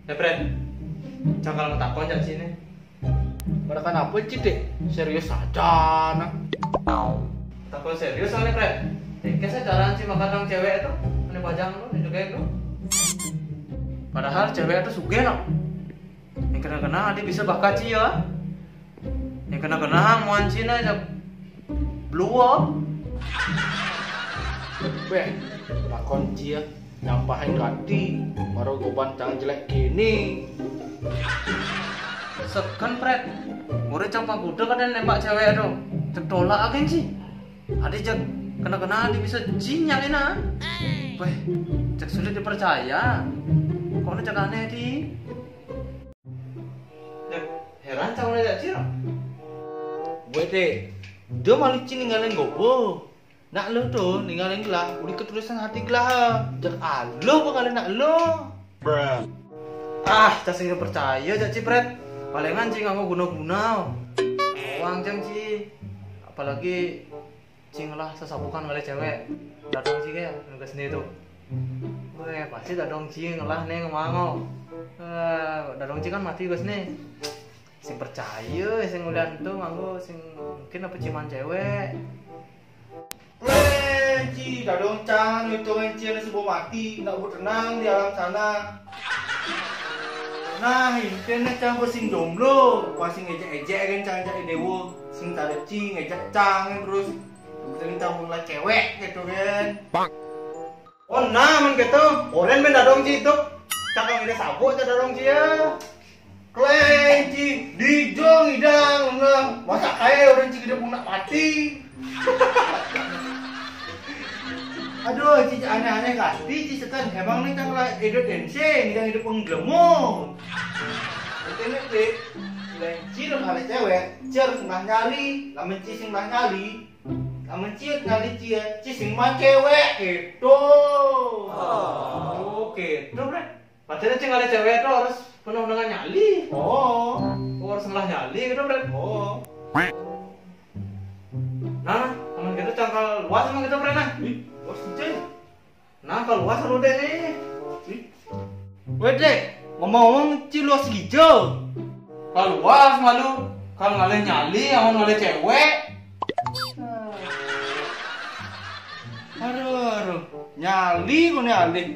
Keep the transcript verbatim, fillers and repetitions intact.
Eh, Pret, cakal ngetakon jak sini. Pada kenapa, Ci, Dek? Serius aja, nah. Takon serius soalnya, Pret. Tengke saya cara si makan nang cewek itu, ini pajang lu, ini juga itu. Padahal cewek itu sugih, no. Yang kena-kena, dia bisa bakal Ci, ya. Yang kena-kena, muan Ci, nah, jak blue. Beh, takon Ci, ya. Nyampahin gati, baru goban cang jelek gini. Seken, Pret. Murid cang pangkuda kada nembak cewek tu. Cek tolak agen sih. Adi cek kena-kena adi bisa jinyak ina. Weh, cek sulit dipercaya. Kok ni cek aneh di? Cek heran cang ni cak cir. Weh, Dek. Dia malu Ci ninggalin gobo. Nak lo tu ninggalin gelah, uli ketulisan hati gelah. Cek alo bakal nak lo. Ah, cak sing percaya cak Ci, Pret. Palingan Ci nganggo guna-guna. Uang cang Ci. Apalagi Ci ngelah sesabukan oleh cewek. Dadong Ci ke nugas ni tu. Weh, pasti dadong Ci ngelah ni ngemang. Eh, dadong Ci kan mati gas ni. Sing percaya, sing ulian tu nganggo sing mungkin apa ciman cewek. Weh, Ci, dadong cang, itu kan Ci ada sebuah mati, nak buat tenang di alam sana. Nah, intinya cang sing jomblo, pas sing ejek-ejek kan cang cak dewa, sing tak ada Ci, ngejek cang kan terus. Kebetulan cang mulai cewek gitu kan. Oh, nah, men gitu. Oren men dadong Ci itu. Cakang ide sabuk cak dadong Ci ya. Kleng Ci, dijong idang lah. Masa kaya orang Ci gede punak mati. Aduh, Ci aneh-aneh kasti Ci setan. Emang ni cang lah hidup densing, yang hidup penggelemu. Itu ni, Ci. Lain Ci dong ada cewek, Ci harus ngelah nyali. Lamen Ci sing ngelah nyali, lamen Ci ngelah nyali Ci, Ci sing ma cewek gitu. Oh, gitu, Bre. Berarti Ci ngelah cewek itu harus penuh dengan nyali. Oh. Oh, harus ngelah nyali gitu, Bre. Oh. Nah, amun gitu cangkal luas emang gitu, Bre, nah. Ih, luas, Ci. Nah, kaluas lu deh nih. Ih. Weh, Dek, ngomong-ngomong, Ci luas gijo. Kaluas malu, kal ngalih nyali, amun ngalih cewek. Aduh, aduh. Nyali ku ni alih.